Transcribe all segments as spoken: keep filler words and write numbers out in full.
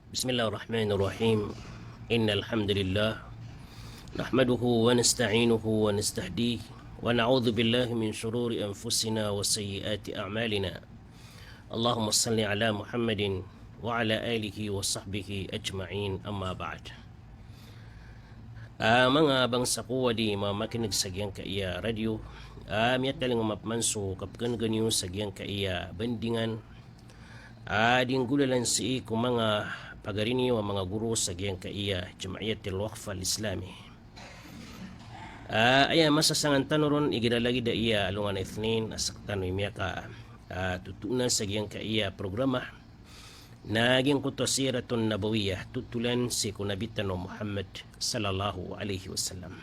بسم الله الرحمن الرحيم. إن الحمد لله نحمده ونستعينه ونستهديه ونعوذ بالله من شرور أنفسنا وسيئات أعمالنا. اللهم صل على محمد وعلى آله وصحبه أجمعين. أما بعد. Ah, manga bangsa ko a di mamakineg sa giyangkaiya radio, ah, miyatalingoma pman so kapkenggan iyo sa giyangkaiya bandingan, ah, di nggolalan sii ko manga pagari niyo a manga goro sa giyangkaiya Jam'iyatul Waqf Al-Islami. Ah, aya masasangan tano ron igira lagid a iya alongan a Ithnin, a sektano i miyaka, ah, totoona sa giyangkaiya programa na giyangkoto a Siratun Nabawiyah, totolan sii ko Nabi tano Muhammad sallallahu alaihi wasallam.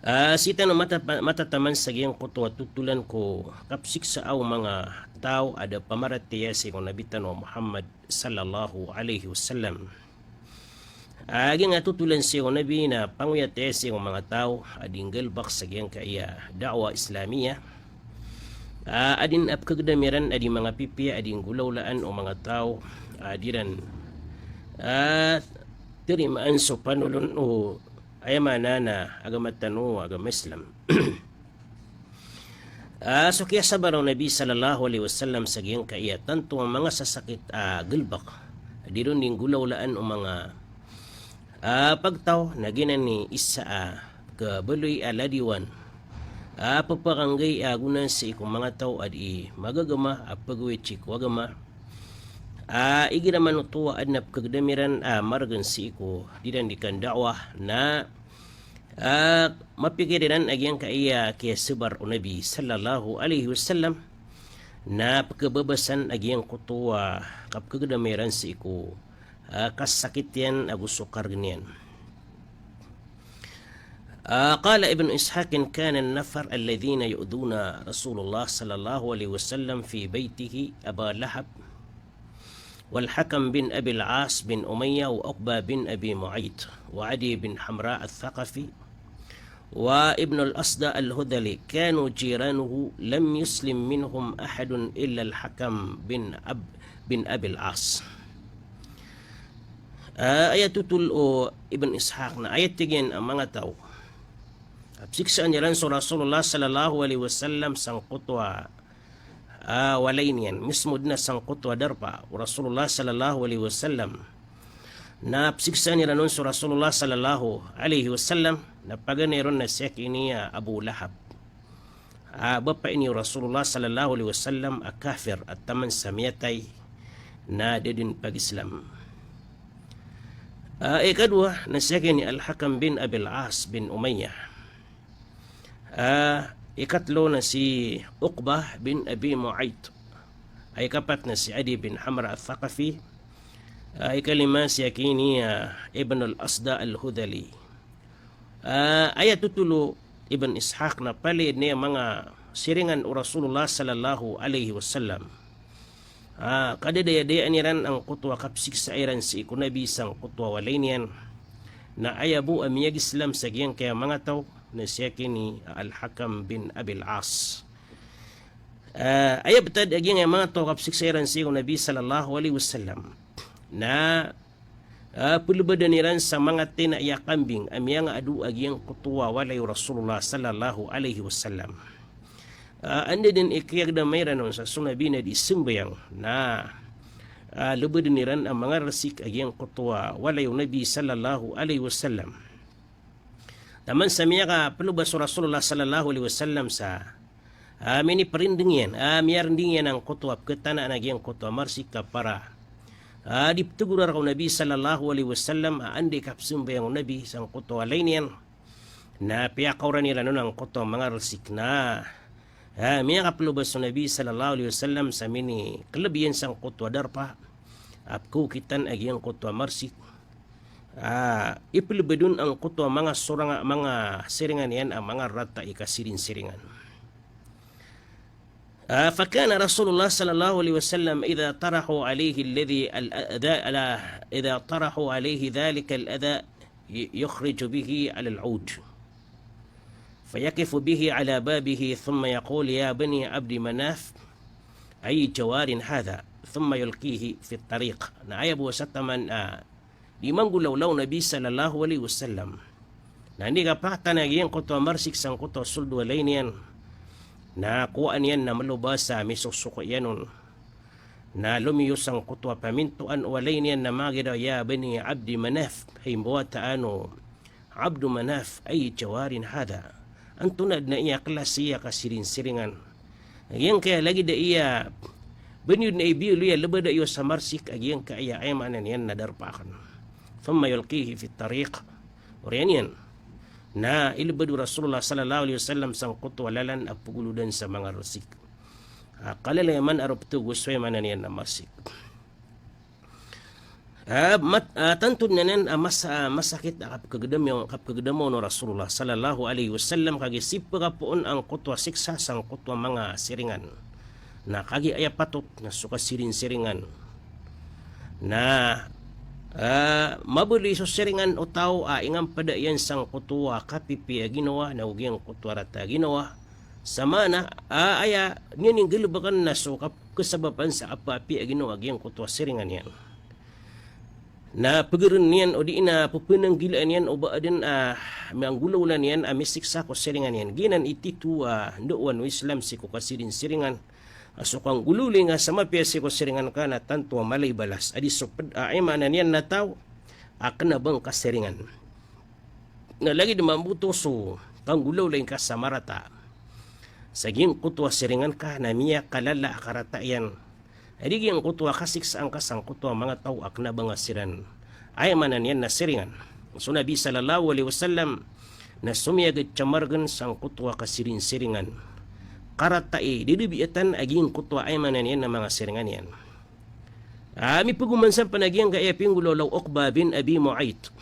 Ah, sii tano mata-, matataman sa giyangkoto a totolan ko kapsiksaa o manga taw a da pamaratiyaya sii ko Nabi tano Muhammad sallallahu alaihi wasallam. Ah, giyangkai a totolan sii ko Nabi na pangoyataya sii ko manga taw a di nggalebek sa giyangkaiya da'wah Islamiyah. Ah, a di na pekegedam iran a di manga pipiya a di nggolawlaan o manga taw a di ran, ah, terimaan so panolon o, aya maana na agama tano a agama Islam. Ah, so kiyasabar o Nabi sallallahu alaihi wasallam sa giyangkaiya tanto a manga sasakit a galebek, di ron di nggolawlaan o manga, ah, pagtaw, na giyanan i isa a kabaloy a ladiwan a pepakanggay a gona sii ko manga taw a di magagama a pegawid sii ko agama. Ah, igira man oto a aden a pekegedam iran a maregen sii ko di ran di kanda'wah na, ah, mapikir iran a giyangkaiya kiyasabar o Nabi sallallahu alaihi wasallam na pekebabasan a giyangkoto a kapekegedam iran sii ko, ah, kasakit iyan ago so karegen iyan. Ah, qala Ibn Ishaq, kana an-nafar alladhina yu'dhuna Rasulullah sallallahu alaihi wasallam fi baytihi Aba Lahab والحكم بن أبي العاص بن أمية وعقبة بن أبي معيط وعدي بن حمراء الثقفي وابن الأصداء الهذلي كانوا جيرانه لم يسلم منهم أحد إلا الحكم بن أب-، بن أبي العاص. Ah, aya totol o Ibn Ishaq na aya tig iyan a manga taw a psiksaan iran so Rasulullah sallallahu alaihi wasallam sangkoto a, ah, walay niyan, mismo den a sangkoto a darpa o Rasulullah sallallahu alaihi wasallam. Na psiksaan iran on so Rasulullah sallallahu alaihi wasallam, na paganay ron na siyakini a Abu Lahab. Ah, bapa ini o Rasulullah sallallahu alaihi wasallam a kafir a taman sa miyatay na da den pag-Islam. Ah, ikadowa na siyakini Al-Hakam bin Abil As bin Umayyah. Ah, ikatlo na si Uqbah bin Abi Mu'ayt. Ah, ikapat na si Adi bin Hamra Al-Thaqafi. Ah, ikalima siyakini, ah, Ibn Al-Asda Al-Hudhali. Ah, aya totol o Ibn Ishaq na palaya den a manga siringan o Rasulullah sallallahu alaihi wasallam. Ah, kadadayadayaan iran angkoto a kapsiksaa iran sii ko Nabi sangkoto a walay niyan. Na aya bo a miyag-Islam sa giyangkaya manga taw na siyakini Al-Hakam bin Abil As. Ah, aya btad a giyangkaya manga taw a kapsiksaa iran sii ko Nabi sallallahu alaihi wasallam na, ah, pelebedan iran sa manga tina a kambing a miyangaado a giyangkoto a walay o Rasulullah sallallahu alaihi wasallam. Ah, anda den i kiyagedama iran on sa so Nabi na di sembayang na, ah, lebeden iran a manga resik a giyangkoto a walay o Nabi sallallahu alaihi wasallam. Taman sa miyakapelobas o Rasulullah sallallahu alaihi wasallam sa, ah, miniperindeng iyan, ah, miyarinding iyan angkoto a peketanaan a giyangkoto a marsik ka para, ah, di petegorar ko Nabi sallallahu alaihi wasallam, ah, anda i kapsembayang o Nabi sangkoto a walay niyan. Na piyakaoran iran on angkoto a manga resik na, ah, miyakapelobas o Nabi sallallahu alaihi wasallam sa minikeleb iyan sangkoto a darpa a pekeokitan a giyangkoto a marsik. Ah, ipelebed on angkoto a manga sorang a manga siringan iyan a manga rata i kasirinsiringan. Ah, فكان رسول الله صلى الله عليه وسلم إذا طرحوا عليه الذي الأذى، إذا طرحوا عليه ذلك الأذى يخرج به على العود. فيقف به على بابه ثم يقول: يا بني عبد مناف، أي جوار هذا؟ thumma yulqihi fit tariq. Na aya bo sa taman a di manggolawla o Nabi sallallahu alaihi wasallam. Na anda i kapakatan a giyangkoto a marsik sangkoto a soldo a walay niyan. Na kowaan iyan na maloba sa misoksok iyan on. Na lomiyo sangkoto a pamintoan o walay niyan na manga giraw a ya Bani Abdi Manaf, hay mbawataan o Abdu Manaf, ay jawarin hadha. Antonaa dn a iya klasi a kasiringsiringan. Giyangkaya lagid a iya bniyod na ibiyaloy a lbada iyo sa marsik a giyangkaya aya maana niyan na darpa akn. Thumma yulqihi fit tariq. Oriyan iyan na ilbad o Rasulullah sallallahu alaihi wasallam sangkoto a lalan a pgolodan sa manga rsik. A, kalalayaman a roo ptgo so aya maana niyan na marsik. A, mat-, a, tanto dn anan a mas-, a, masakit a kapkagdam-, kapkagdam o Rasulullah sallallahu alaihi wasallam, kagiya sipaka poon angkoto a siksa sangkoto a manga siringan. Na kagiya aya patot na so kasiringsiringan. Na, a, mabaloy so siringan o taw a ingampada iyan sangkoto a kapipiya a ginawa, na o giyangkoto a rata a ginawa. Sa maana, a, aya niyan inggalbkn na so kap-, kasabapan sa kapapiya a ginawa a giyangkoto a siringan iyan. Na pgirn iyan o di na ppananggilaan iyan o ba adn a manggolawla niyan a misiksa ko siringan iyan. Giyanan i titho a ndaowan o Islam sii ko kasiringsiringan. A so kanggolawla nga sa mapiya sii ko siringan ka na tanto a mala i balas. A di so pd-, a, aya maana niyan na taw a kna ba ngka siringan. Na lagid mambo oto so kanggolawla ingka sa marata. Sa giyangkoto a siringan ka na miyakalala a karata iyan. A di giyangkoto a kasiksaan ka sangkoto a manga taw a kna ba nga siran. Aya maana niyan na siringan. So Nabi sallallahu alaihi wasallam na somiyagad sa margn sangkoto a kasiringsiringan. Karata i, di dn biyatan a giyangkoto a aya maana niyan na manga siringan iyan. A, mipgoman san pn a giyangkaya pinggolawla o Uqba bin Abi Mu'ayt.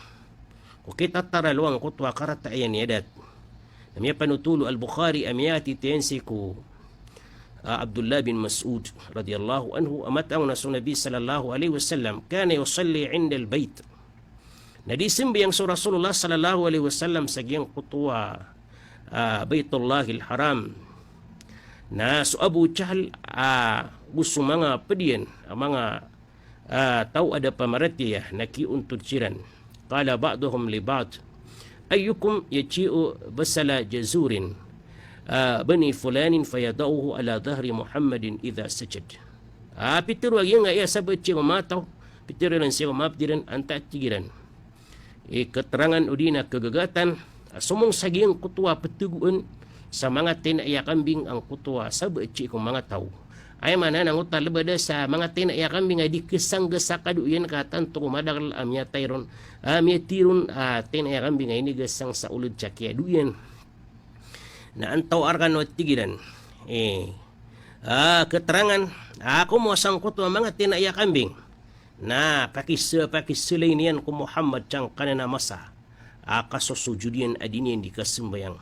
Ko kitataraluan koto a karata iyan i adat. Na miyapanotol o Al-Bukhari a miyatitayan sii ko, a, Abdullah bin Mas'ud radiyallahu anhu, a mataan on a so Nabi sallallahu alaihi wasallam, kana yusalli indal bayt. Na di sambayang so Rasulullah sallallahu alaihi wasallam sa giyangkoto a, a, Baytullahil Haram. Na so Abu Jahl, a, go so manga pd iyan, a, manga a, taw a da pamaratiyaya na kiyoontod siran. Qala ba'duhum li ba'd, ayyukum yaji'u basala jazurin, a, bani fulanin fayada'uhu ala dhahri Muhammadin idha sajad. A, pitharo a giyangkaya sabot sii ko manga taw, pitharo iran sii ko manga pd iran, antaa, tig iran, i keterangan odi na kegegatan, a, somong sa giyangkoto a petegoan sa manga tinai a kambing angkoto a sabot sii ko manga taw. Aya maana na angkoto a lebada sa manga tinai a kambing a di kesang sa kado iyan ka tanto ko madakel a miyatay ron, a, miyatay ron, a, tinai a kambing a inigesang sa olod sa kiyado iyan. Na antaa o arkan o tig iran, e, a, keterangan, a, komowa sangkoto a manga tinai a kambing. Na pakis-, pakiselay niyan ko Muhammad sangkanan a masa a kasosojod iyan a di niyan di kasambayang.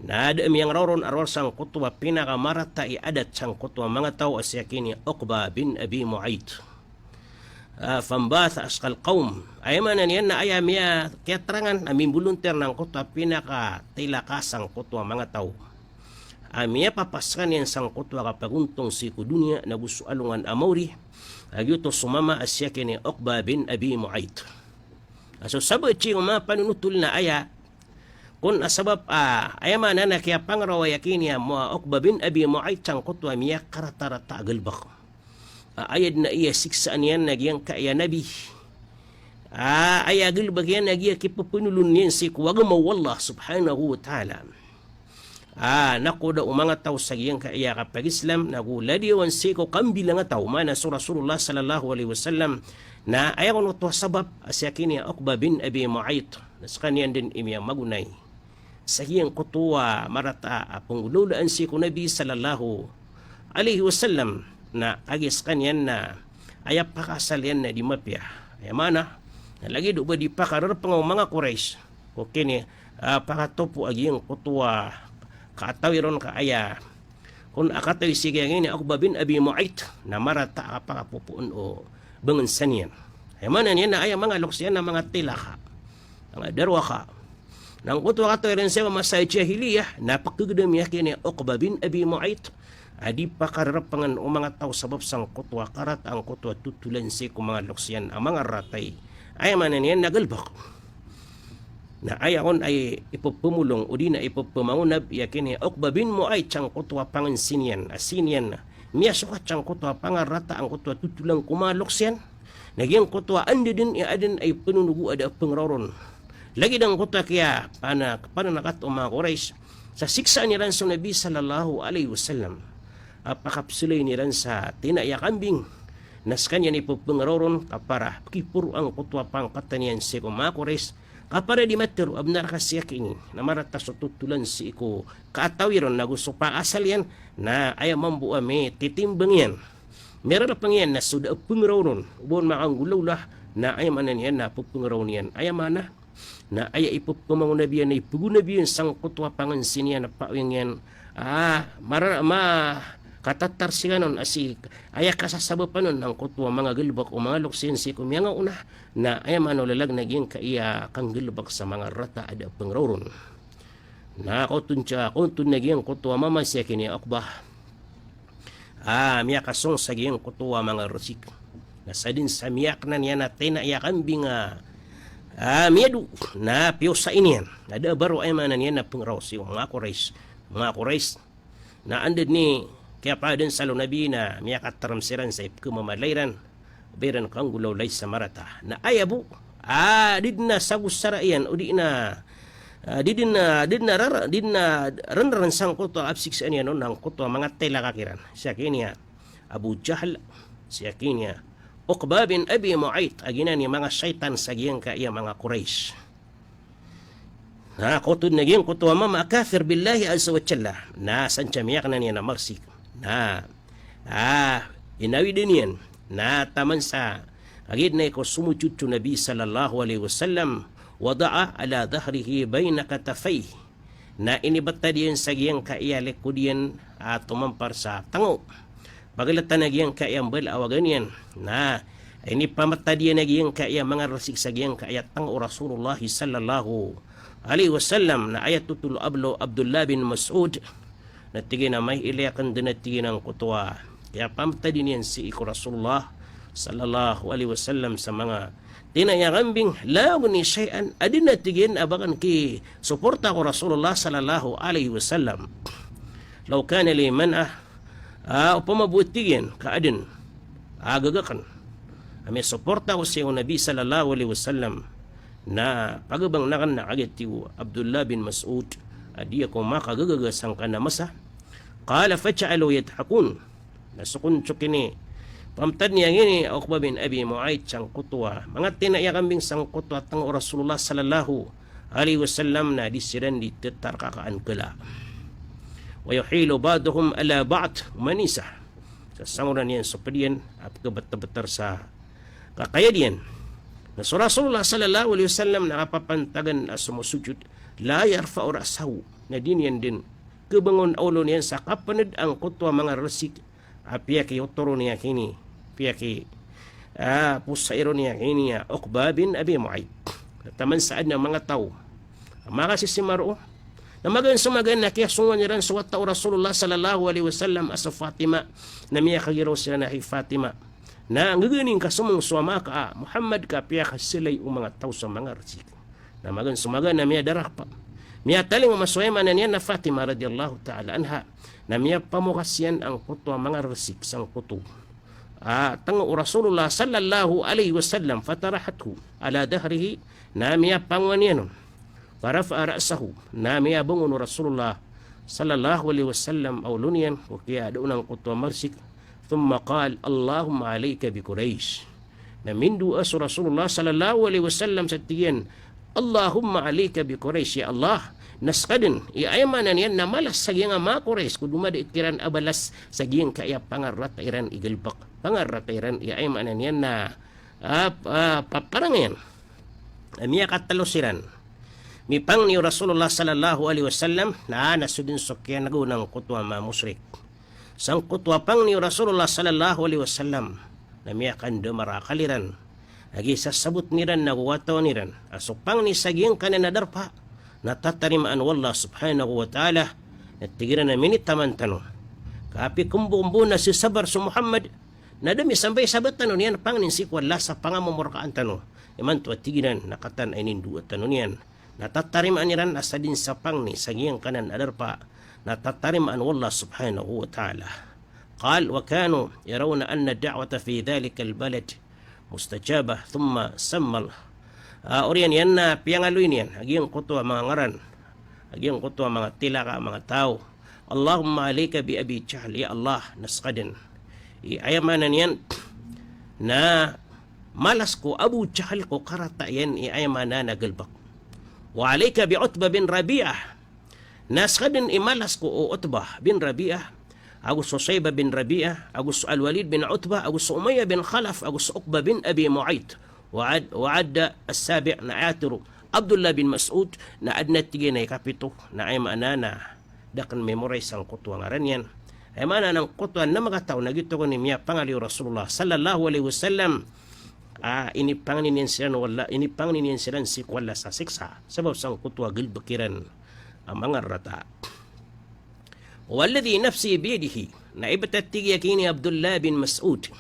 Na da a miyangrao ron a rowar sangkoto a pinakamarata i adat sangkoto a manga taw a siyakini Uqba bin Abi Mu'ayt. A, fambatha ashqal qawm. Aya maana niyan na aya miya-, kiyaterangan a mimbolontir nangkoto a pinakatila ka sangkoto a manga taw. A miyapapas sekaniyan sangkoto a kapagontong sii ko doniya nago so alongan a maori. A giyoto so mama a siyakini Uqba bin Abi Mu'ayt. A so sabot sii ko manga panonotol na aya, kon a sabap, a, aya maana na kiyapangraw a iyakini a Mu-, Uqba bin Abi Mu'ayt sangkoto a miyakaratarata a galebek. A, aya den a iyasiksaan iyan na giyangkaya Nabi. A, aya galebek iyan na giya kipepenolon iyan sii ko agama o Allah subhanahu wa ta'ala. A, nakoda o manga taw sa giyangkaya kapag-Islam, nago ladiyawan sii ko kambilangataw, maana so Rasulullah sallallahu alaihi wasallam, na aya kon oto a sabap a siyakini a Uqba bin Abi Mu'ayt, na sekaniyan den i miyamagonay sa giyangkoto a marata a penggolawlaan sii ko Nabi sallallahu alaihi wasallam, na kagiya sekaniyan na aya pakaasal iyan na di mapiya. Aya maana, na lagid o ba di pakarerepeng o manga Quraysh ko kini, a, pakatopo a giyangkoto a katawi ron ka aya kon a katawi sii kiyangini a Uqba bin Abi Mu'ayt na marata a kapakapopoon o bengensa niyan. Aya maana niyan na aya manga loks iyan na manga tilaka, manga darowaka. Na angkoto a katawi ron sii ko masa a jahiliyah na pekegedam iyakini a Uqba bin Abi Mu'ayt. a di pakararapangan o manga taw sabap sangkoto a karata angkoto a totolan sii ko manga loks iyan a manga rata i, aya maana niyan na galbk. Na aya kon ay ipepemolong odi na ipepemangonab i akini Uqbah bin Mu'ayt sangkoto a pangensin iyan a sii niyan miyasokat sangkoto a pangarata angkoto a totolan ko manga loks iyan. Na giyangkoto a anda den i aden ay penonogo a da a pengrawron. Lagid angkoto a kiya pana, pananakat o manga Quraysh sa siksaan iran so Nabi sallallahu alaihi wasallam a pakapselayn iran sa tina iya kambing. Na sekaniyan i pepengrawron ka para pekiporo angkoto a pangkatan iyan sii ko manga Quraysh ka para di matero a benar ka sii akini na marata so totolan sii ko kaatawi ron ago so pakaasal iyan. Na aya mambo a mititimbang iyan, mirarapangan iyan na so da a pengrawron, o ba on makanggolawla, na aya maana niyan na pepengrawon iyan. Aya maana na aya ipepemangonab iyan, na ipegonab iyan sangkoto a pangensin iyan a paoyang iyan a mara, makatatarsikan on a sii aya kasasabapan on angkoto a manga galbk o manga loks iyan sii ko miyangaona. Na aya maana o lalag na giyangkaya kanggalbk sa manga rata a da a pengrawron. Na kaoto on sa, kaoto on na giyangkoto a mama sii akini a Uqbah a miyakasong sa giyangkoto a manga resik. Na sadn sa miyaknan iyan a tina iya kambing a, a miyado, na piyosain iyan. Na da a baro, aya maana niyan na pengraw sii ko manga Quraysh. Manga Quraysh. Na anda den i kiyapaden sa lo Nabi na miyakaterem siran sa ipekemamala iran, ba iran kanggolawlay sa marata. Na aya bo a di den a sagosara iyan, odi na, a di den a, di den a rara, di den a renreren sangkoto a psiksaan iyan on angkoto a manga tilakak iran. Sii akini a Abu Jahl, sii akini a Uqbah bin Abi Mu'ayt, a giyanan i manga shaytan sa giyangkaya manga Quraysh. Na kaoto on na giyangkoto a mama a kafir billahi azza wa jalla. Na san sa miyaknan iyan a marsik. Na, a, inawid den iyan. Na taman sa kagiya den a iko somojod so Nabi sallallahu alaihi wasallam, wada'a ala dhahrihi baina katifayhi. Na inibetad iyan sa giyangkaya likod iyan a tomampar sa tengo. Pagelatan a giyangkaya mbala a waga niyan. Na inipamtad iyan a giyangkaya manga resik sa giyangkaya tengo o Rasulullah sallallahu alaihi wasallam. Na aya totol o Ablo-, Abdullah bin Mas'ud, na tig iyan a mailay aken den a tig iyan angkoto a kiyapamtad iyan sii ko Rasulullah sallallahu alaihi wasallam sa manga tina iya kambing, la yughni shay'an, a di na tig iyan a ba aken kisoporta ko Rasulullah sallallahu alaihi wasallam. Law kana li man'ah, a, opama bo tig iyan ka aden a gaga aken a miyasoporta ko sii ko Nabi sallallahu alaihi wasallam, na pagabang aken na kagiya tig o Abdullah bin Mas'ud a di ako makagagaga sangkanan a masa. Qala faja'alu yadhakun. Na so kon so kinipamtad niyan ini a Uqbah bin Abi Mu'ayt sangkoto a manga tina iya kambing sangkoto a tengo o Rasulullah sallallahu alaihi wasallam na di siran di tetarkakaan kala. Wa yuhilu ba'duhum ala ba'd, manisa. Sasangoran iyan so ped iyan a pekebetebetad sa kakayad iyan. Na so Rasulullah sallallahu alaihi wasallam na kapapantagan a somosojod, la yarfa'u ra'sahu, na di niyan den kebangon a olo niyan sa kapened angkoto a manga resik a piyakioto ron iyan kini, piyaki, a, posai ron iyan kini a Uqbah bin Abi Mu'ayt. Na taman sa aden a manga taw a makasisima roo, na magaan so magaan na kiyasongowan iran so wata o Rasulullah sallallahu alaihi wasallam a so Fatima, na miyakagiraw siran a hay Fatima, na nggeganing ka somong so ama ka a Muhammad ka piyakaselay o manga taw sa manga resik. Na magaan so magaan na miyadarapa, miyatalingoma so aya maana niyan na Fatima radhiyallahu ta'ala anha, na miyapamokas iyan angkoto a manga resik sangkoto a tengo o Rasulullah sallallahu alaihi wasallam, fatarahathu ala dhahrihi, na miyapangowan iyan on. Farafa'a ra'sahu, na miyabangon o Rasulullah sallallahu alaihi wasallam a olo niyan ko kiyadaan angkoto a marsik. Thumma qal, "Allahumma alayka bi Quraysh." Na mindoa so Rasulullah sallallahu alaihi wasallam sa tig iyan, "Allahumma alayka bi Quraysh, ya Allah." Na seka den i aya maana niyan na malas sa giyangkai a manga Quraysh ko domadait kiran a balas sa giyangkaya pangarata iran i galebek, pangarata iran i aya maana niyan na, a, a, paparangayan. A miyakatelo siran. Mipangni o Rasulullah sallallahu alaihi wasallam, na, na so den so kiyanagaw angkoto a manga mushrik sangkoto a pangni o Rasulullah sallallahu alaihi wasallam, na miyakandamar a akal iran a gisasabot iran ago watawan iran a so pangni sa giyangkanan a darpa na tatarimaan o Allah subhanahu wa ta'ala. Na tig iran a minitaman tano. Kapikambokambo na sesabar so Muhammad, na da misambay sa ba tano niyan pangnin sii ko Allah sa pangamomorkaan tano. Imanto a tig iran na kataan a inindoa tano niyan. Na tatarimaan iran a sadn sa pangni sa giyangkanan a darpa na tatarimaan o Allah subhanahu wa ta'ala. Qal, wa kanu yarawna anna ad-da'wata fi dhalika al-balad mustajabah, thumma samma, ah, oriyan iyan na piyangaloy niyan a giyangkoto a manga ngaran a giyangkoto a manga tilaka a manga taw. Allahumma alayka bi Abi Jahl, ya Allah, na skadn i, aya maana niyan na malas ko Abu Jahl ko karata iyan i, aya maana na galbk. Wa alayka bi Utbah bin Rabi'ah, na skadn i malas ko o Utbah bin Rabi'ah, ago so Shaybah bin Rabi'ah, ago so Al-Walid bin Utbah, ago so Umayyah bin Khalaf, ago so Uqbah bin Abi Mu'ayt. Wa ad-, wa adda as-sabi', na aya toro Abdullah bin Mas'ud, na adn a tig iyan a ikapito, na aya maana na da akn memorize sangkoto a ngaran iyan. Aya maana na angkoto a namagataw na giyoto kon i miyapangaloy o Rasulullah sallallahu alayhi wasallam, ah, inipangni niyan siran o Allah, inipangni niyan siran sii ko Allah sa siksa sabap sangkoto a galbk iran a manga rarata. Walladhi nafsi biyadihi, na ibt a tig iyan a kini Abdullah bin Mas'ud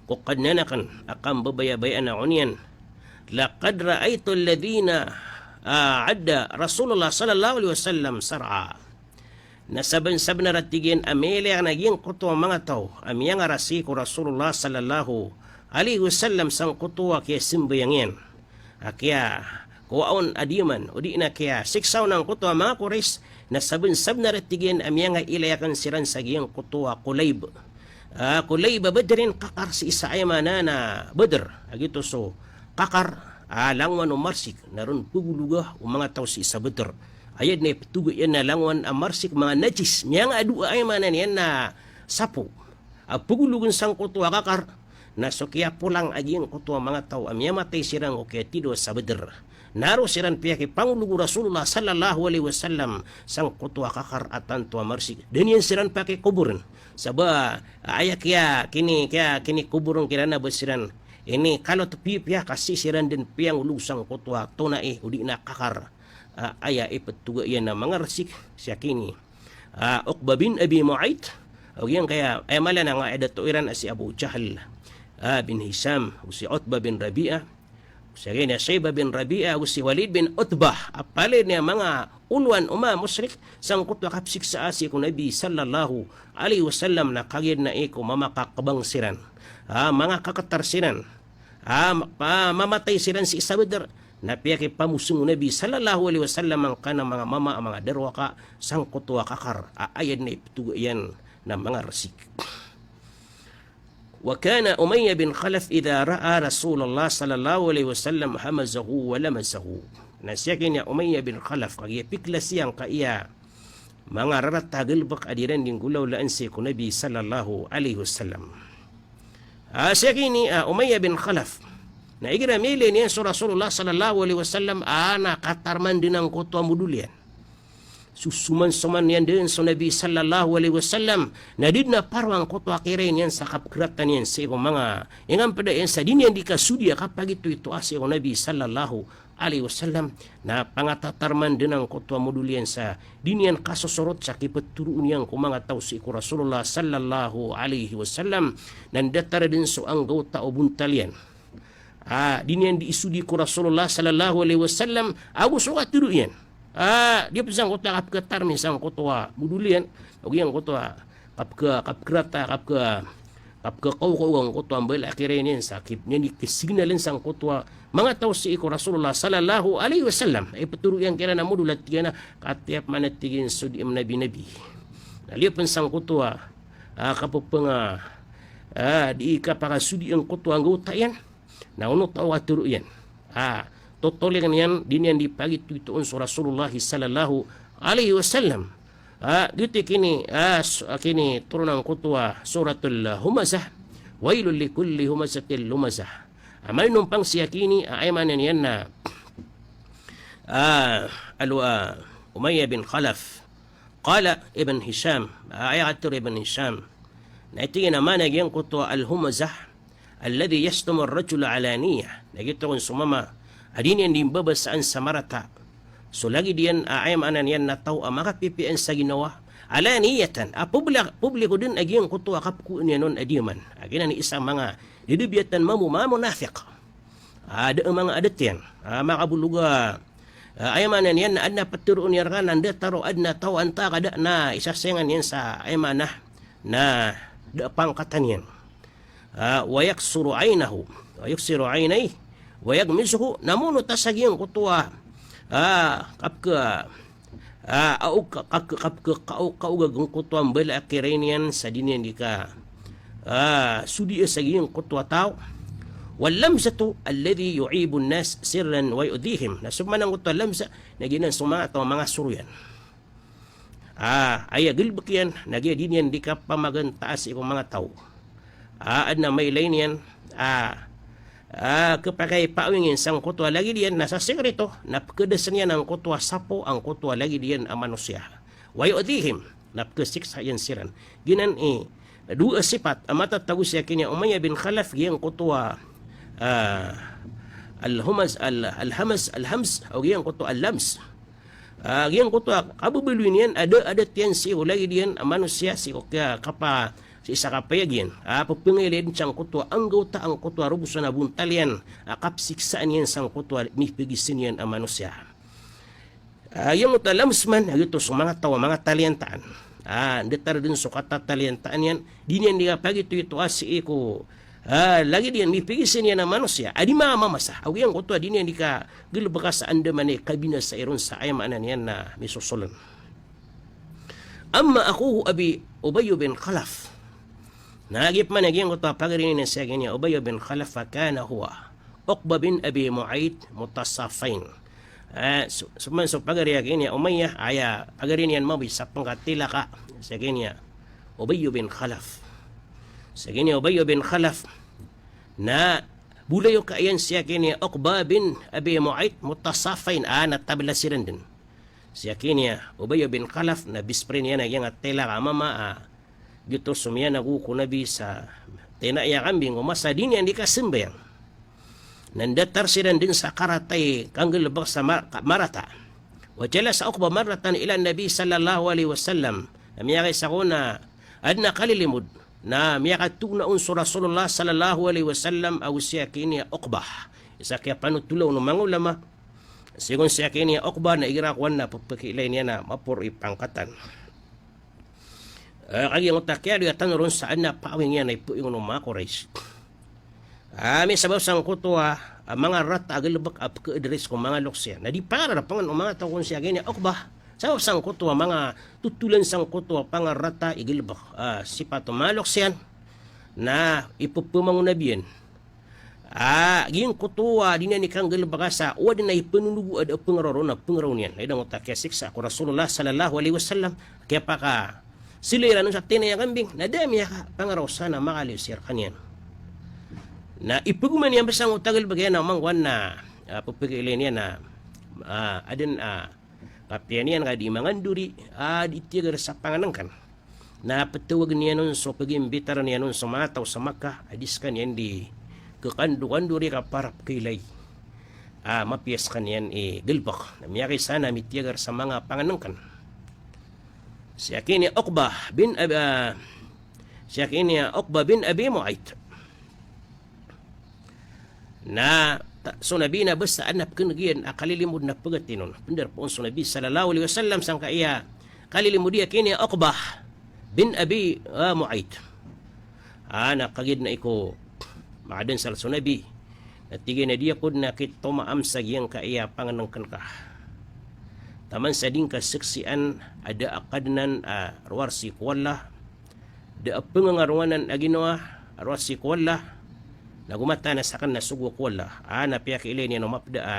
ko Kadnan akn a kambabayabayaan ako niyan, laqad ra'aytu alladhina, ah, adda Rasulullah sallallahu alayhi wasallam sar'a. Na sabnsabnar a tig iyan a miyailay akn a giyangkoto a manga taw a miyangara sii ko Rasulullah sallallahu alayhi wasallam sangkoto a kiyasambayang iyan a kiyakowa on a diyaman, odi na kiyasiksa on angkoto a manga Quraysh, na sabnsabnar a tig iyan a miyangailay akn siran sa giyangkoto a Qulayb. Ah, Qulayb Badrin, kakar sii sa, aya maana na, Badr, a giyoto so kakar a langowan o marsik, na ron pagologa o manga taw sii sa Badr. Aya dn a iptoga iyan na langowan a marsik, manga najis, miyangadoa, aya maana niyan na sapo a pagologn sangkoto a kakar, na so kiyapolang a giyangkoto a manga taw a miyamatay siran ko kiyatidawa sa Badr, na roo siran piyakipangolog o Rasulullah sallallahu alayhi wasallam sangkoto a kakar a tanto a marsik. Da niyan siran pakikoborn. Sabap a aya kiya-, kini-, kiya-, kinikoborn kiran a ba siran inikalot piyapiya ka sii siran dn piyangolog sangkoto a tonai odi na kakar a aya iptoga iyan a manga rsik, sii kini, ah, Uqbah bin Abi Mu'ayt, ago giyangkaya, aya mala na nga aya dato iran a si Abu Jahl, ah, bin Hisham, ago si Utbah bin Rabi'ah, ago si, giya, Shaybah bin Rabi'ah, ago si Walid bin Utbah, a palaya manga olowan o manga mushrik sangkoto a kapsiksaa sii ko Nabi sallallahu alayhi wasallam, na kagiya dn a iko mamakakbang siran, ah, manga kaktar siran, ah, ma-, pa-, mamatay siran sii sa Badr, na piyakipamosong o Nabi sallallahu alayhi wasallam angkanan a manga mama a manga darowaka sangkoto a kakar a aya dn a iptoga iyan na manga rsik. Wa kana Umayyah bin Khalaf idha ra'a Rasulullah sallallahu alayhi wasallam hamazahu wa lamazahu. Na sii kini a Umayyah bin Khalaf, kagiya piklas iyan ka aya manga rarata a galbk a di ran dii nggolawlaan sii ko Nabi sallallahu alayhi wasallam. Ah, sii kini, ah, Umayyah bin Khalaf. Na igira miyailay niyan so Rasulullah sallallahu alayhi wasallam, ah, na katarman dn angkoto a modol iyan. Sosomansoman iyan dn so Nabi sallallahu alayhi wasallam. Na di dn a paro angkoto a kiyailay niyan sa kapkirata niyan sii ko manga ingampda iyan sa di niyan dii kasodi a kapagitoitoa sii ko Nabi sallallahu alayhi wasallam, na pangatatarman dn angkoto a modol iyan sa di niyan kasosorot sa kiptoroon iyan ko manga taw sii ko Rasulullah sallallahu alayhi wasallam, na datar dn so anggawta o bontal iyan. Ah, di niyan dii isodi ko Rasulullah sallallahu alayhi wasallam ago so katero iyan. Ah, di pn sangkoto a kapkatarmi sangkoto a modol iyan, ago giyangkoto a kapka-, kapkirata, kapka-, kapkakaokaoga angkoto a mbala a kiyailay niyan sa kip-, niyan dii kisignaln sangkoto a manga taw sii ko Rasulullah sallallahu alayhi wasallam. Iptoro iyan kiran a modol a tig iyan a, katiyap man a tig iyan so dii mnabinabi. Na liyo pn sangkoto a, ah, kapepeng a, ah, dii kapakasodi angkoto a anggawta iyan. Na onot o katero iyan. Ah, totolingn iyan, di niyan dii pagitoitoon so Rasulullah sallallahu alayhi wasallam. Ah, giyoto i kini, ah, s-, ah, kinitoron angkoto a Suratul Humazah. Wailul likulli humazatil lumazah. Ah, mainompang sii kini, ah, aya maana niyan na, ah, alo, ah, Umayyah bin Khalaf. Qala Ibn Hisham, ah, aya katero o Ibn Hisham. Na tig iyan a maana giyangkoto a al-humazah, alladhi yashtumu ar-rajula alaniyah. Na giyoto kon so mama a di niyan dii mbabasaan sa marata so lagid iyan a, aya maana niyan na taw a makapipiyaan sa ginawa, alaniyatan, a publi-, publiko den a giyangkoto a kapkowaan iyan on a diyaman. A giyanan i isa a manga dadabiyatan mambo, manga munafiq. A da a manga adat iyan. A makabolog a, a, aya maana niyan na adn a ptharoon iyan rka na anda taro adn a taw antaa ka da na isasengan iyan sa aya maana na da a pangkatan iyan. A, wa yaksuru aynahu, wa yaksiru aynayh, wa yaghmizuhu, na monot a sa giyangkoto a, a, kapkha, a, a, o, ka, ka, ka, kapkha, ka, o, kaogag angkoto a mbala a kiray niyan sa di niyan di ka, a, sodiya sa giyangkoto a taw. Wal lamzatu alladhi yu'ibun nas sirran wa yu'dhihim. Na so maana angkoto a lamza, na giyanan so manga taw a manga soroyan. A, aya galbk iyan, na giya di niyan di kapamagantaa sii ko manga taw. A, adn a mailay niyan, a, a, khapakay paawingin sangkoto a lagid iyan, na sa sikreto, na pkhadasn iyan angkoto a sapo angkoto a lagid iyan a manosiya. Wa yu'dhihim, na pkhasiksa iyan siran. Giyanan i dowa a sipat a matatago sii a kiniya Umayyah bin Khalaf, giyangkoto a, a, al-humaz, al-, al-hamaz, al-hamz, o giyangkoto a al-lamz. A, giyangkoto a kababaloy niyan a da a adat iyan sii ko lagid iyan a manosiya sii ko kiya kapa, sii sa kapayag iyan. A, pphangilay dn sangkoto a anggawta angkoto a robosan a bontal iyan a kapsiksaan iyan sangkoto a mipagisin iyan a manosiya. A, giyangkoto a lamz man, a, giyoto so manga taw a manga taliyantaan. A, datar dn so katataliyantaan iyan, di niyan di kapagitoito a sii ko, a, lagid iyan mipagisin iyan a manosiya a di mamamasa. Ago giyangkoto a di niyan di kagalbka sa andamanaya i kabinasai ron sa aya maana niyan na misosoln. Amma akhuhu Abi Ubay bin Khalaf. Na giya pman a giyangkoto a pagari niyan sii a kiniya Ubay bin Khalaf, fa kana huwa Uqbah bin Abi Mu'ayt mutasaffayn. A, so, so man so pagari a kiniya Umayyah, aya pagari niyan mambo i sa pngkatilaka sii a kiniya Ubay bin Khalaf. Sii a kiniya Ubay bin Khalaf. Na bolayoka iyan sii a kiniya Uqbah bin Abi Mu'ayt mutasaffayn, a, na tabla siran dn. Sii a kiniya Ubay bin Khalaf, na best friend iyan a giyangkaya a tilaka a mama a, giyoto so miyanag ko Nabi sa tina iyan a kambing ko masa di niyan di kasambayang. Na ndatar siran dn sa karata i kanggalbk sa mar-, ka-, marata. Wa jalasa Uqbah marratan ila Nabi sallallahu alaihi wasallam. Na miyakaisa ko na adn a kalilimod. Na miyakatoon on so Rasulullah sallallahu alaihi wasallam ago sii a kiniya Uqbah. Isa kiyapanotola on o manga ulama. Sii kon sii a kiniya Uqbah na igira kowan na pphakilay niyan a maporo i pangkatan. A, kagiya giyangkoto a kiyadoya tano ron sa adn a paawing iyan a ipaawing o manga Quraysh. A, misabap sangkoto a, a, manga rata a galbk a pkha-address ko manga loks iyan. Na di pangararapangan o manga taw kon sii a kiniya Uqbah. Sabap sangkoto a manga totolan sangkoto a pangarata i galbk, a, sipat o manga loks iyan. Na ipphamagonabi iyan. A, giyangkoto a di niyan i kanggalbka sa, o adn a ipanonogo a da a pngarao ron a pngarao niyan. Na aya dn oto a kiyasiksa ko Rasulullah sallallahu alaihi wasallam, kiyapakasilay iran on sa tina iyan a kambing, na da a miyakapangaraw sa na makaliyo siran rkaniyan. Na ipagoma niyan bs angkoto a galbk iyan a mangkowan na, a, pphakilay niyan a, a, adn a, kapiya niyan ka di mangandori, a, di tiyagar sa pangnngkn. Na ptawagn iyan on so, pagimbitar iyan on so manga taw sa Makkah, a di skaniyan di kakandokandori ka para pkhailay. A, mapiya skaniyan i galbk. Na miyakaisa na mitiyagar sa manga pangnngkn. Sii a kiniya Uqbah bin Ab-, a, sii a kiniya Uqbah bin Abi Mu'ayt. Na ta-, so Nabi na basta adn a pkhan'g iyan a kalilimod na pagati on. Pndarpa on so Nabi sallallahu alaihi wasallam sangkaya kalilimod iyan a kiniya Uqbah bin Abi, a, Mu'ayt. A, na kagiya dn a iko makadnsal so Nabi. Na tig iyan a di ako dn a kitomaam sa giyangkaya pangnngkn ka. Taman sa di ngka saksian a da a kadnan a rowar sii ko Allah, da a pngangaronganan a ginawa a rowar sii ko Allah, nago mataan a sakn na sogo ko Allah. A, na piyakiilay niyan o mapda a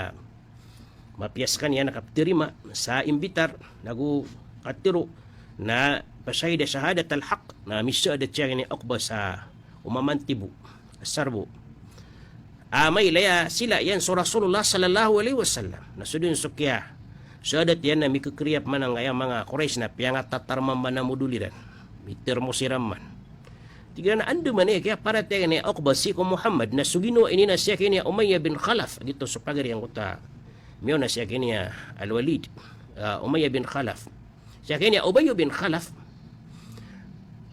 mapiya skaniyan a kaptarima sa imbitar, nago katharo, na fashahida shahadatal haqq, na misahadat siya ini Uqbah sa oman tibo, asar bo. A, mailay a sila iyan so Rasulullah sallallahu alaihi wasallam. Na so dn so kiyasahadat iyan na mikakriya pman angkaya manga Quraysh na piyangatatar mambo a modol iran. Mitermos iran man. Tig iran a andamanaya i kiyaparatiyaya ini Uqbah sii ko Muhammad, na so ginawa ini na sii a kiniya Umayyah bin Khalaf, giyoto so pagari angkoto a miyaona sii a kiniya Al-Walid, a, Umayyah bin Khalaf. Sii a kiniya Ubayy bin Khalaf,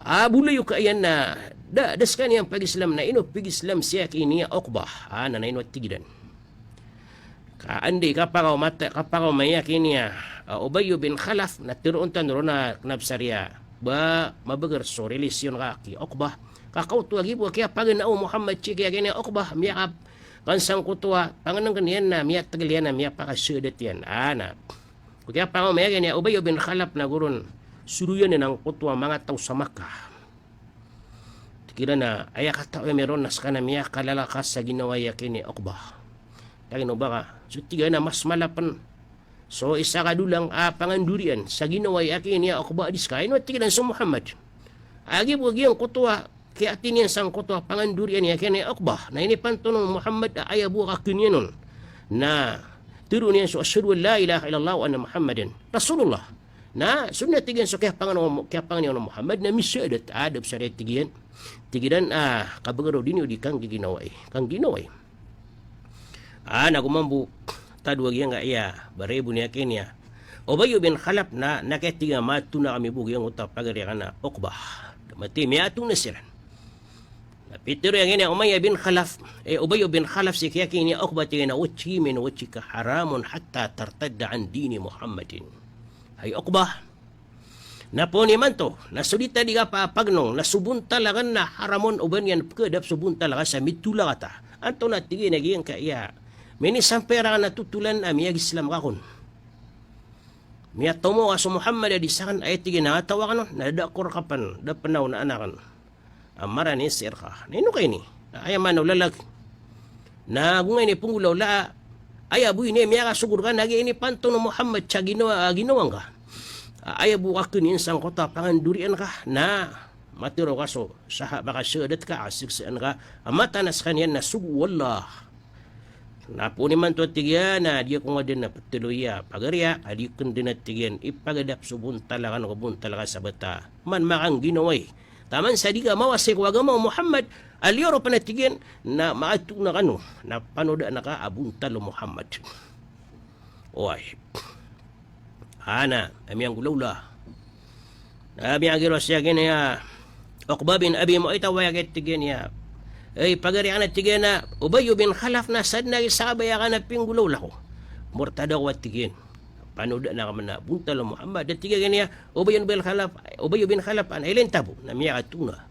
A bolayoka iyan na da, da skaniyan pag-Islam na ino pag-Islam si aki niyan Uqbah. A na, na ino a tig iran. Ka anda i kapakaoma, kapakaoma iyan aki niyan a Ubay bin Khalaf na teroon tano ron a kna ba sariya ba mabeger so relasyon ka ki Uqbah. Ka kaoto a gibo a kiyapaganao o Muhammad sii ki aki niyan Uqbah, miyaka, kan sangkoto a pangnengken iyan na miyategel iyan na miyapakasahadat iyan. A na, ko kiyapakaoma iyan aki niyan Ubay bin Khalaf na go ron soroyan iyan angkoto a manga taw sa Makkah. Tig iran a aya katao ami ron na seka na miyakalala ka sa ginawa i aki niyan Uqbah. Tig iyan o ba ka, so tig iyan a mas mala pen so isa ka dolang a pangandorian sa ginawa i aki niyan Uqbah di seka, ino a tig iran, so Muhammad. A gibo a giyangkoto a kiyathay niyan sangkoto a pangandorian i aki niyan Uqbah na inipantono o Muhammad a aya bo a kaken iyan on na teroon iyan so ashhadu an la ilaha illallah wa anna Muhammadan Rasulullah. Na so na tig iyan so kiyapangni, kiyapangni o Muhammad na misahadat, a da bo sariya tig iyan. Tig iran a kabeger o di niyo di kanggiginawai, kanggiginawai. A na go mambo tado a giyangkaya ba rebo niyan aki niyan Ubay bin Khalaf na, na kiyatiga matona kami bo giyangkoto a pagari akn a Uqbah. Da mati miyatona siran. Na pitero iyan aki niyan Umayyah bin Khalaf, eh, Ubay bin Khalaf sii ki aki niyan Uqbah, tig iyan a wajhi min wajhika haramun hatta tartadda an dini Muhammadin. Hay Uqbah, na poon imanto na so di ta di kapapagno na so bontal akn na haram on o ba niyan pekadap so bontal ka sa mitolak ta. Antonaa, tig iyan, a giyangkaya minisampay rakn a totolan a miyag-Islam ka kon? Miyatomo ka so Muhammad a di sakn, aya tig iyan a taw akn on na da ko rka pen, da pen aw na anak akn a marani sii rka. Na ino ka ini? Na aya maana o lalag na go nga ini penggolawla, aya bo ini miyakasogo rka na giya inipantono o Muhammad sa ginawa, a ginawa ngka. A aya bo kaken iyan sangkoto a pangandorian ka na matero ka so saha, makasahadat ka a saksaan ka a mataan a sekaniyan na sogo o Allah. Na poon imanto, tig iyan, a di ako nga den a petelo iya pagari a, a di ko den, a tig iyan, ipagadap so bontal akn ko bontal ka sa bata. Man makangginawai. Taman sa di ka mawasay ko agama o Muhammad, a liyo ro pen, a tig iyan, na maatoon akano na panodaan ka a bontal o Muhammad. Oway. Ana, a miyanggolawla. Na miyagiro sii aki niyan Uqbah bin Abi Mu'ayt a oway aki, tig iyan, a, ey pagari akn, a tig iyan, a Ubay bin Khalaf na sadn a isa a baya akn a pinggolawla ko. Mortad ako, a tig iyan. Panodaan ka man a bontal o Muhammad, a tig aki niyan Ubay bin Khalaf, Ubay bin Khalaf, an ilay tabo na miyakatona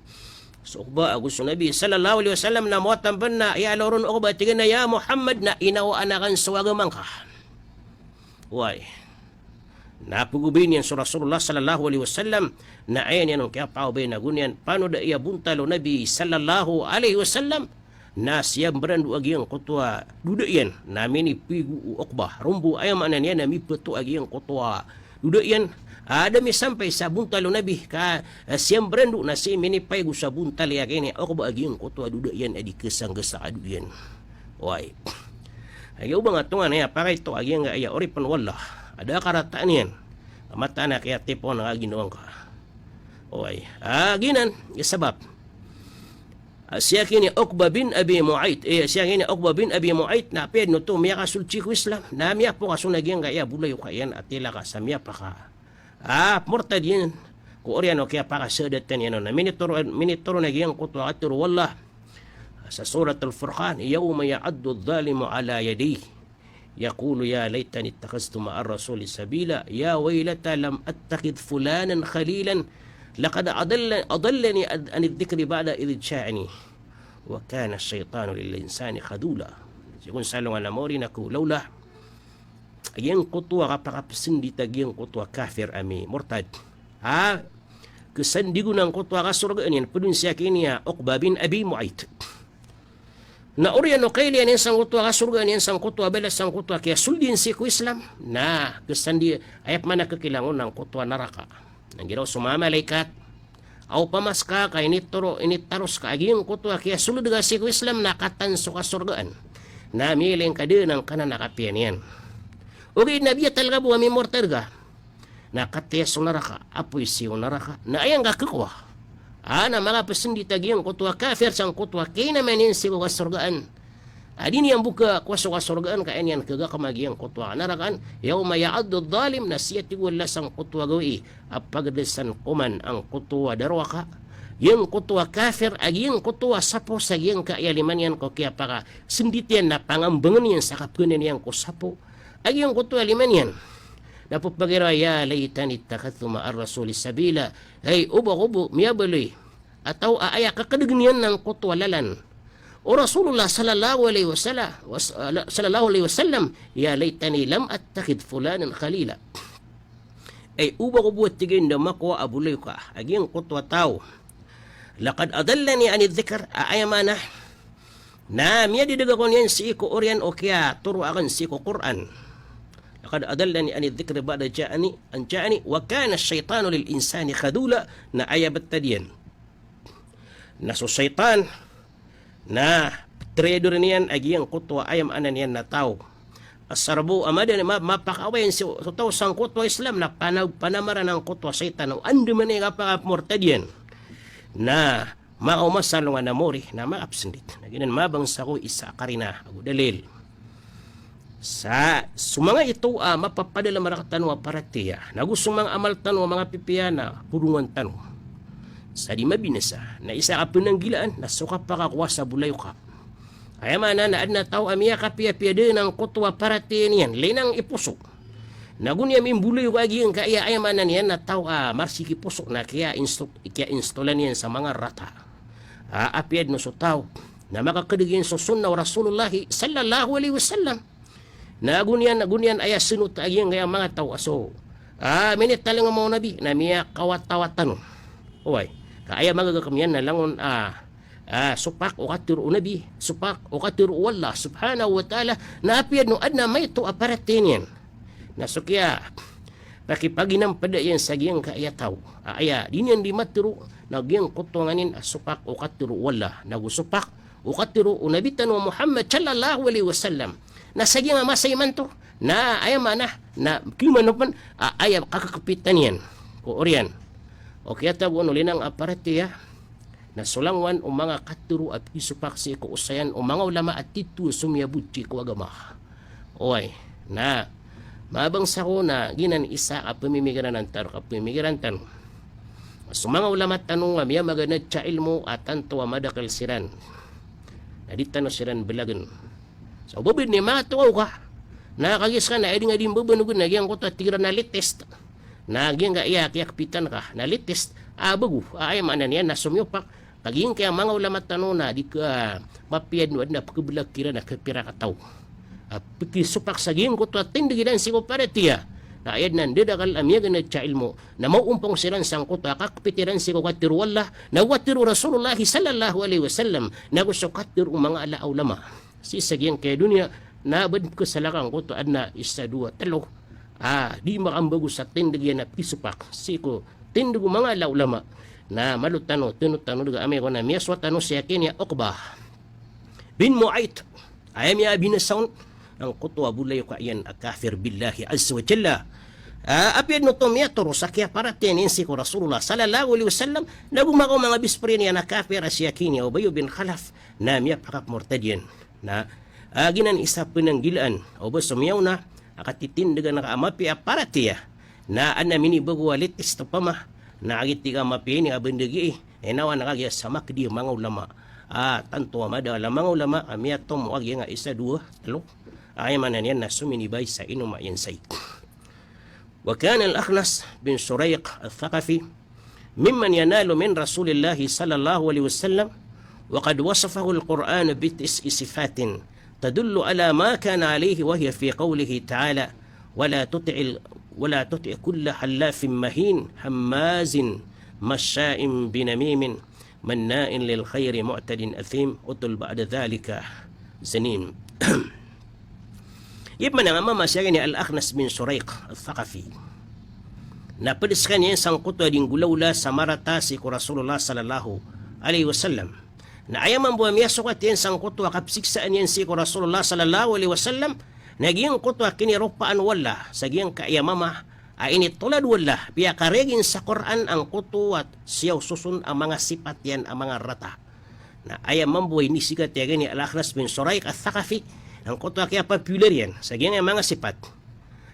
so Uqbah ago so Nabi sallallahu alaihi wasallam na mawatan pen na iyalo ron o Uqbah, tig iyan a ya Muhammad, na inawaan akn so agama ngka. Oway. Na pegobay niyan so Rasulullah sallallahu alaihi wasallam, na aya niyan on kiyapakobay na go niyan panoda iya bontal o Nabi sallallahu alaihi wasallam, na siyambaran do a giyangkoto a doda iyan, na minipigo o Uqbah. Rombo aya maana niyan na mipeto a giyangkoto a doda iyan a da misampay sa bontal o Nabi ka, eh, siyambaran do na sii minipaigo sa bontal i aki niyan Uqbah a giyangkoto a doda iyan a di kesanggesa a doda iyan. Oway. Aya o ba nga tonganay a pakaito a giyangkaya oripen o Allah a da karataan iyan a mataan a kiyatipoon a ginawa ngka. Oway. A giyanan i sabap a sii aki niyan Uqbah bin Abi Mu'ayt, eh, sii aki niyan Uqbah bin Abi Mu'ayt na apiya den oto miyakasold sii ko Islam na miyapokas on a giyangkaya bolayoka iyan a tilaka sa miyapaka a mortad iyan ko oriyan o kiyapakasahadatan iyan on. Na minitoro, minitoro na giyangkoto a katharo o Allah sa Suratul Furqan, "Yawma ya'addu adh-dhalimu ala yadayhi, yaqulu ya laytani ittakhadhtu ma'ar rasuli sabila, ya waylata lam attakhidh fulanan khalilan, laqad adalla-, adallani an, anidh dhikri ba'da idh ja'ani, wa kana ash-shaytanu lil insani khadhula." Sii kon salongan a maori na ko lawla a giyangkoto a kapakapesendit a giyangkoto a kafir a mi mortad a kesandigon angkoto a kasorgaan iyan, ped on sii aki niyan Uqbah bin Abi Mu'ayt. Na oriyan o kailay niyan sangkoto a kasorgaan iyan, sangkoto a balas, sangkoto a kiyasold iyan sii ko Islam, na kesandi, aya pman a kekilangon angkoto a naraka. Na giraw so manga malaikat a opama seka ka initoro, initaros ka a giyangkoto a kiyasold ka sii ko Islam na katan so kasorgaan, na miyailay ngka den angkanan a kapiya niyan. Ogaid na biya talga bo a mimortad ka na katiya so naraka, apoy sii ko naraka. Na aya ngka kekowa a na makapesendit a giyangkoto a kafir sangkoto a kainama niyan sii ko kasorgaan a di niyan bo kekowa so kasorgaan ka aya niyan kegakama giyangkoto a kanarakaan. Yawma ya'addu adh-dhalim, na sii, a tig o Allah, sangkoto a gawii a pagdasan ko man angkoto a darowaka giyangkoto a kafir a giyangkoto a sapo sa giyangkaya lima niyan ko kiyapakasendit iyan na pangambangn iyan sa kapkhanan iyan ko sapo a giyangkoto a lima niyan. Na pphagiraw a, "Ya laytani ittakhadhtu ma'ar rasuli sabila." Hay oba ko bo miyabaloy a taw a aya kakdg iyan angkoto a lalan o Rasulullah sallallahu alaihi wasala-, was-, ala-, sallallahu alaihi wasallam, "Ya laytani lam attakhidh fulanan khalila." Ay oba ko bo, tig iyan, da makowa a bolayoka a giyangkoto a taw. Laqad adallani anidh dhikr, a aya maana na miyadidg ako niyan sii ko oriyan o kiyatoro akn sii ko Qur'an. Laqad adallani anidh dhikri ba'da ja'ani, an ja'ani, wa kana ash-shaytanu lil insani khadhula. Na aya btad iyan na so shaytan na ptredor niyan a giyangkoto a aya maana niyan na taw. Asar bo a mada a ma-, mapakaaway iyan so, so taw sangkoto a Islam na pana-, panamaran angkoto a shaytan o andamanaya i kapakapmortad iyan. Na makaoma sa alongan a mori na makapsndit. Na giyanan mabangsa ko isa a karina ago dalil. Sa so manga ito a mapapadalm rktano a paratiyaya, nago so manga amal tano a manga pipiya na podongan tano sa di mabinasa, na isa a kapnanggilaan na so kapakakowa sa bolayoka. Aya maana na adn a taw a miyakapiyapiya dn angkoto a paratiyaya niyan, linang i poso. Nago niyan mimbolayoka a giyangkaya, aya maana niyan na taw a marsik i poso na kiya-insto-, kiya-install iyan sa manga rata. A, apiya dn so taw na makakdg iyan so sunnah o Rasulullah sallallahu alaihi wasallam. Na ago niyan, ago niyan aya snota a giyangkaya manga taw a so, a, minitalingoma o Nabi na miyakawatawat tano. Oway. Ka aya magagakm iyan na langon a, a, sopak o katharo o Nabi, sopak o katharo o Allah subhanahu wa ta'ala, na apiya dn o adn a maito a paratiyaya niyan na so kiya pakipaginampda iyan sa giyangkaya taw a aya di niyan di matharo na giyangkoto nganin a sopak o katharo o Allah, nago sopak o katharo o Nabi tano a Muhammad sallallahu alaihi wasallam. Na sa giyangkaya masa imanto na aya maana na kimanopn a aya kakakpitan iyan ko oriyan o kiyatago o linang a paratiyaya na so langowan o manga katharo a pkisopak sii ko osayan o manga ulama a tito so miyabot sii ko agama. Oway, na mabangsa ko na giyanan isa a pmimikiran tano, kapmimikiran tano. So manga ulama tano a miyamaganad sa ilmo a tanto a madakl siran na di tano siran blagn. So babad ni manga taw ka na kagiya ska na aya dn a di mbabanog na giyangkoto a tig iran a latest. Na giyangkaya kiyakpitan ka na latest a bago a aya maana niyan na somiyopak. Ka giyangkaya manga ulama tano na di ka mapiya dn o adn a pkhablag kiran a kapira kataw a pkisopak sa giyangkoto a tindg iran sii ko paratiyaya. Na aya dn a ndadakl a miyaganad sa ilmo na maoompong siran sangkoto a kakpit iran sii ko katharo o Allah nago katharo o Rasulullah sallallahu alaihi wasallam nago so katharo o manga ala a ulama sii sa giyangkaya doniya. Na ba dn pkhasalaka angkoto a adn a isa, dowa, tlo a di makambago sa tindg iyan a pkisopak sii ko tindg o manga ala a ulama. Na malo tano, tano, tano dn a amay ko na miyasowa tano si aki niyan a Uqbah bin Mu'ayt. Aya miyabinasa on angkoto a bolayoka iyan a kafir billahi azza wa jalla. A, apiya dn oto miyatoro sa kiyaparatiyaya niyan sii ko Rasulullah sallallahu alaihi wasallam, nago makaoma a best friend iyan a kafir a si aki niyan a Ubay bin Khalaf, na miyapakapmortad iyan. Na, a, giyanan isa a pnanggilaan o ba so miyaona a katitindgan ka a mapiya a paratiyaya na adn a minibago a latest opama na kagiya tig a mapiya ini a bandagi, inawa na kagiya sa makdi a manga ulama a tanto a madakel a manga ulama a miyatomo a giyangkaya isa, dowa, tlo. Aya maana niyan na so minibay sa inoma iyan sai. Wa kana al-Akhnas bin Shuraiq al-Thaqafi mimman yanalu min Rasulillahi sallallahu alaihi wasallam, wa qad wasafahu al-Qur'anu bi tis'i sifatin tadullu ala ma kana alaihi, wa hiya fi qawlihi ta'ala, "Wa la tuti'il, wa la tuti' kulla hallafin mahin, hammazin, masya'in binamimin, manna'in lil khairi mu'tadin athim, utulin ba'da dhalika zanim." Aya maana niyan a mama si aki niyan a Al-Akhnas bin Shuraiq Al-Thaqafi na pd skaniyan sangkoto a di nggolawla sa marata sii ko Rasulullah sallallahu alaihi wasallam. Na aya mambo a miyasokat iyan sangkoto a kapsiksaan iyan sii ko Rasulullah sallallahu alaihi wasallam na giyangkoto a kiniropaan o Allah sa giyangkaya mama a initolad o Allah, piyakareg iyan sa Qur'an angkoto a siyaw soson a manga sipat iyan a manga rata. Na aya mambo a inisikat iyan a Al-Akhnas bin Shuraiq Al-Thaqafi, angkoto a kiyapopular iyan sa giyangkaya manga sipat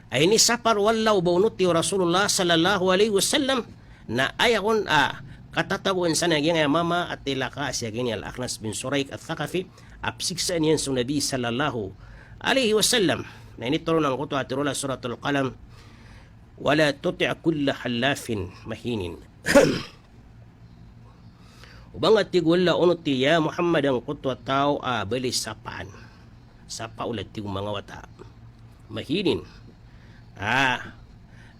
a inisapar o Allah o ba onoti o Rasulullah sallallahu alaihi wasallam, na aya kon a Katatagoan san a giyangkaya mama a tilaka a si giyangkaya Al-Akhnas bin Shuraik Ath-Thaqafi a psiksaan iyan so Nabi sallallahu alaihi wasallam. Na initoron angkoto a tiro a Suratul Qalam, "Wala tuti' kulla hallafin mahinin." O ba nga, tig o Allah, onoti, ya Muhammad, angkoto a taw a bali sapaan. Sapaol a tig o manga wata. Mahinin. Ah,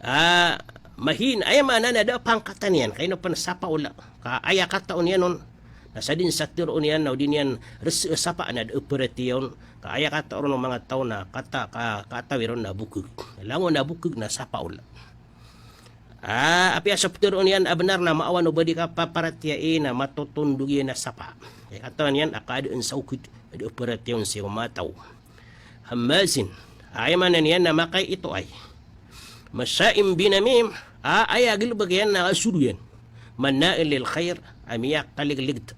ah, mahin, aya maana na da a pangkatan iyan, ka ino pn sapaol a. Ka aya kataon iyan on, na sadn sa tharoon iyan, na o di niyan res-, sapaan na da a paratiyaya on, ka aya kataon o manga taw na kata-, ka-, katawi ron na bokg. Langon a bokg na sapaol a. Ah, apiya so ptharoon iyan a bnar na maawan o ba di kapaparatiyaya na matotondog iyan a sapa. Aya katawan iyan a kaadaan sa okit, da a paratiyaya on sii ko manga taw. Hammazin, aya maana niyan na makaitoay. Masha'in binamim, a aya galbk iyan na kasodo iyan. Manna'in lil khair, a miyakaligligd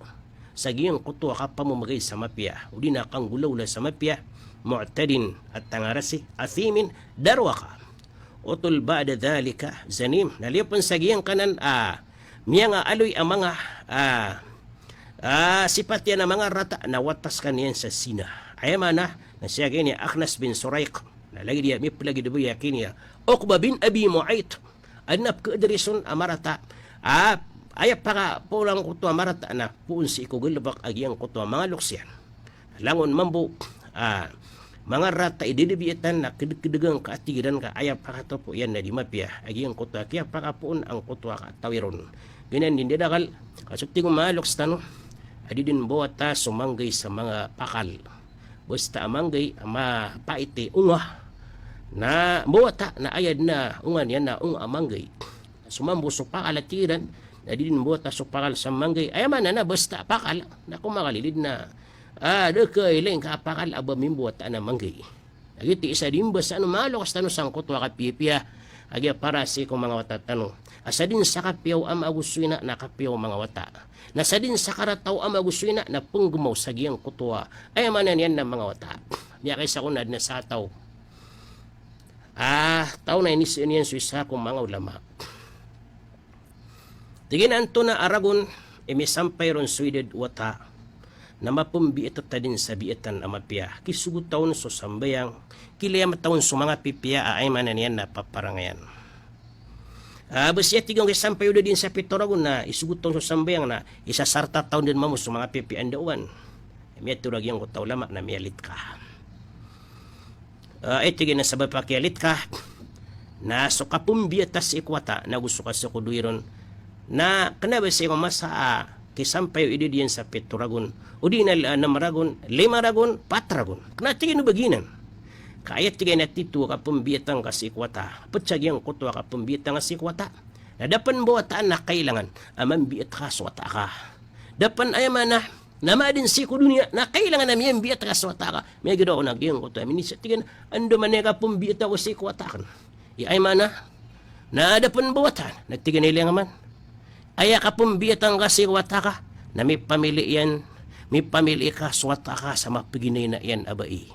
sa giyangkoto a kapamomgay sa mapiya, o di na kanggolawla sa mapiya. Mu'tadin, a tangarasi, athimin, darowaka. Utul ba'da dhalika zanim. Na liyo pn sa giyangkanan a miyangaaloy a manga, a, a, sipat iyan a manga rata na watas skaniyan sa zina. Aya maana na si giyangkaya Akhnas bin Shuraik, na lagid iyan, miplagid bo iyan ki Uqba bin Abi Mu'ayt. Adn a pkhaadrison a marata a, aya pakapoon angkoto a marata na poon sii ko galbk a giyangkoto a manga loks iyan. Langon mambo a manga rata i dadabiatan na kdkdgan ka a tig iran ka aya pakatopo iyan na di mapiya a giyangkoto a kiyapakapoon angkoto a katawi ron. Giyanan dn i dadakl, ka so tig o manga loks tano a di dn mbawata so manggay sa manga pakal. Basta a manggay a mapait i onga na mbawata, na aya dn a onga niyan na onga a manggay. So mambo so pakal a tig iran, na di dn mbawata so pakal sa manggay. Aya maana na basta a pakal, na ko makalilid na, ah, da a kailay ngka a pakal a ba mimbawata na manggay. Na giyoto i isa dn i mbasa o manga loks tano sangkoto a kapiyapiya a giya para sii ko manga wata tano. A sadn sa kapiya o ama ago so ina na kapiya o manga wata. Na sadn sa karata o ama ago so ina na pnggmaw sa giyangkoto a, aya maana niyan na manga wata. Miyakaisa kon a adn a sakataw a taw na inisaan iyan so isa ko manga ulama. Tig iyan a antonaa a ragon i misampay ron so idad o wata na mapmbiat ta dn sa biatan a mapiya, kisogotawan so sambayang, kilayamtawan so manga pipiya a aya maana niyan na paparangayan. A, bas iya, tig iyan, kisampay o idad iyan sa pito ragon na isogotawan so sambayang na isasarta tawan dn mambo so manga pipiya a ndaowan. Miyatharo a giyangkoto a ulama na miyalit ka. Ah, aya tig iyan a sabap a kiyalit ka na so kapmbiat a sii ko wata na go so kasakadoi ron na kna ba sii ko masa a kisampay o idad iyan sa pito ragon, o di na, ah, nam ragon, lima ragon, pat ragon. Kna, tig iyan, o ba giyanan. Ka aya, tig iyan, a tito a kapmbiat angka sii ko wata, pd sa giyangkoto a kapmbiat angka sii ko wata, na da pn mbawataan na kailangan a mambiat ka so wata ka. Da pn, aya maana na madn sii ko doniya na kailangan a miyambiat ka so wata ka. Miyagiraw na giyangkoto a minisa, tig iyan, andamanaya i kapmbiat ako sii ko wata akn? Aya maana na da pn mbawataan, na tig iyan a ilay ngka man. Aya kapmbiat angka sii ko wata ka na mipamili iyan, mipamili ka so wata ka sa mapginayna iyan a bai.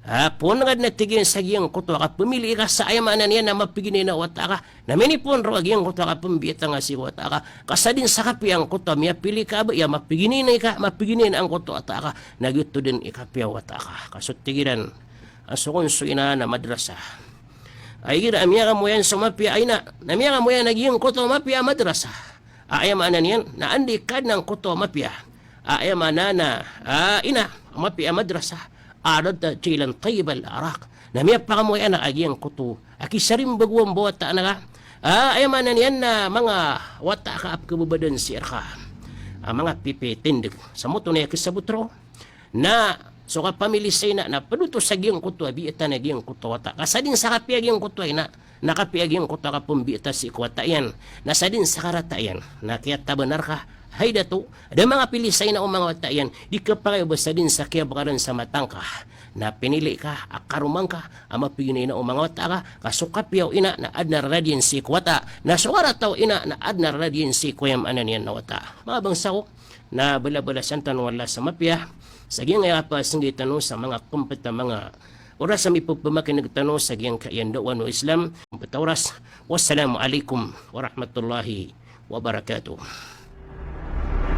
Ah, poon ka dn, a tig iyan, sa giyangkoto a kapmili ka sa, aya maana niyan na mapginayna o wata ka. Na minipoon roo a giyangkoto a kapmbiat angka sii ko wata ka, ka sadn sa kapiya angkoto a miyapili ka a bai a mapginayna ka, mapginayna angkoto a wata ka, na giyoto dn i kapiya o wata ka. Ka so, tig iran, a so kon so ina na madrasa. Ay, igira a miyakamoyan so mapiya a ina, na miyakamoyan a giyangkoto a mapiya a madrasa. A, aya maana niyan na anda i kadn angkoto a mapiya a, aya maana na, a, ina, a mapiya a madrasa, aradta jilan tayyibal araq. Na miyapakamoyan a giyangkoto a kisarimbag o mbawataan ka. A, aya maana niyan na manga wata ka a pkhababadan sii rka a manga pipiya i tindg. Sa moto na aya kisabot roo na so kapamili sa ina na pd oto sa giyangkoto a biatan a giyangkoto a wata. Ka sadn sa kapiya giyangkoto a ina na kapiya giyangkoto a kapmbiat a sii ko wata iyan, na sadn sa karata iyan na kiyatabanar ka, hay dato, da mangapili sa ina o manga wata iyan, di kapakay o ba sadn sa kiyabakaran sa mata ngka na pinili ka a karoma ngka a mapginayna o manga wata ka. Ka so kapiya o ina na adn a rarad iyan sii ko wata, na so karata o ina na adn a rarad iyan sii ko, aya maana niyan na, wata. Manga bangsa ko, na balabalasan tano o Allah sa mapiya sa giyangkaya kapasnggay tano sa manga kmpt a manga oras a mipphamakin'g tano sa giyangkaya ndaowan o Islam. Kmpt a oras. Wassalamu alaikum warahmatullahi wabarakatuh.